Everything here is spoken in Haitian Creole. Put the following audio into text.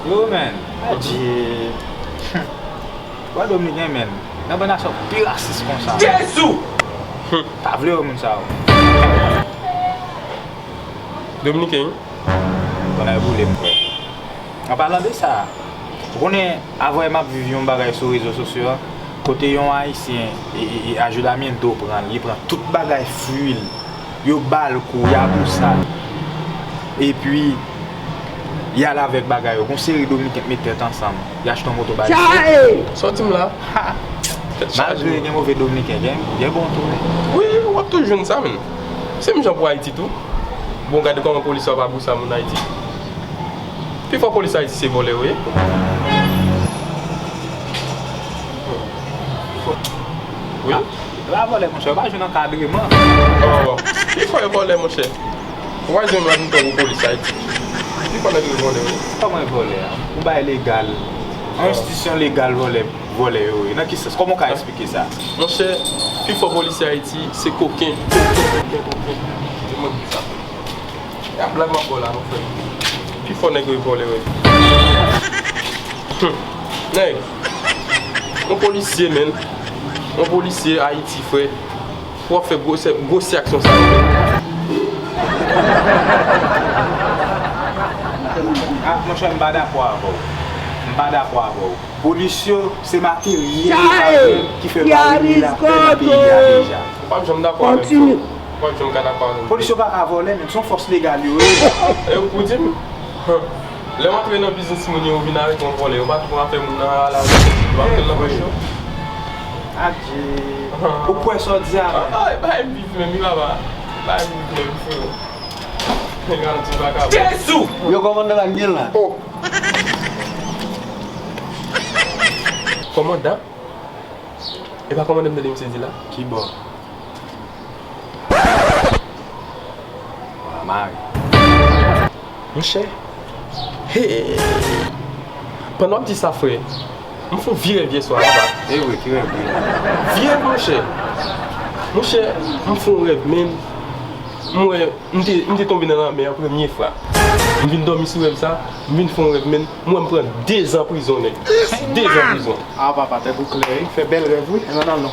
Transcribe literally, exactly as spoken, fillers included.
Yo, menn, adje. Wè Dominiken, menn, nan bann nasyon pi rasis konsa. Jezi! Pa vle wè moun sa yo. Dominiken, wi. Konn al boule m, frè. An palan de sa, ou konnen, avan yè m ap viv yon bagay sou rezo sosyo a, kote yon Ayisyen, e, e, e, Ajo Damiento pran l, li pran tout bagay fwi l, yo ba l kou, y abous sa. Epi, y al avèk bagay yo. Gon seri Dominiken k met tèt ansanm, y achte yon moto bay li. Sa w di m la? Ha! Malgre gen move Dominiken, gen, gen bon tou, wi. Wi, w ap toujou jwenn sa, menn. Se menm jan pou Ayiti tou. Bon, gade kòman polis yo ap abous sa moun Ayiti. Pifò polis Ayiti se vòlè yo ye. Wi. Yo pa vòlè, monchè, yo pa jwenn ankadreman. Oh, pifò yo vòlè, monchè. Ou pa jwenn la nou tankou polis Ayiti. Pifò nèg yo vòlè, wi. Kòman e vòlè a? Yon bagay legal. Yon enstitisyon legal vòlè, vòlè yo ye. Nan ki sans? Kòman w ka eksplike sa? Monchè, pifò polisye Ayiti se koken, koken, koken, koken. Kite mwen di sa. E a blag m ap ba w la, non, frè. Pifò nèg yo e vòlè, wi. Hum. Nèg, yon polisye, menn. Yon polisye Ayiti, frè. Pou w ap fè gwosè, gwosè aksyon sa yo, menn. Ah, monchè, m pa dakò avè w. M pa dakò avè w. Polis yo, se materyèl yo pa jwenn ki fè yo pa regle lapè nan peyi a deja. Ou p ap janm dakò avè m, frè. Ou p ap janm ka dakò avè m. Polis yo pa ka vòlè, menm se yon fòs legal yo ye. E ou di m? Lè w antre nan biznis moun yo, ou vin avèk yon vòlè, ou pa t konn afè moun nan a la, ou pa t konn nan pòch yo. Adje. Ou kwè sa w di a, menm? Bay m viv menm, wi, papa. Bay m viv menm, frè. Nèg Ayiti vagabon. Jezi! Yo, kòmandan la, m gen la. Oh. Kòmandan? E pa kòmandan m tande misye di la? Ki bò? Mari. Monchè. Hey. Pandan w ap di sa, frè, m fè yon vye rèv yè swa, papa. E vre, ki rèv, ki rèv? Vye rèv, monchè. Monchè, m fè yon rèv, menn. M wè, m te, m te tonbe nan lanmè an premye fwa. M vin dòmi sou rèv sa, m vin fè yon rèv, menn. M wè m pran de zan prizon, nèg. De zan prizon. Ah, papa, tèt ou klè, wi. Fè bèl rèv, wi. Ann, ann, ann.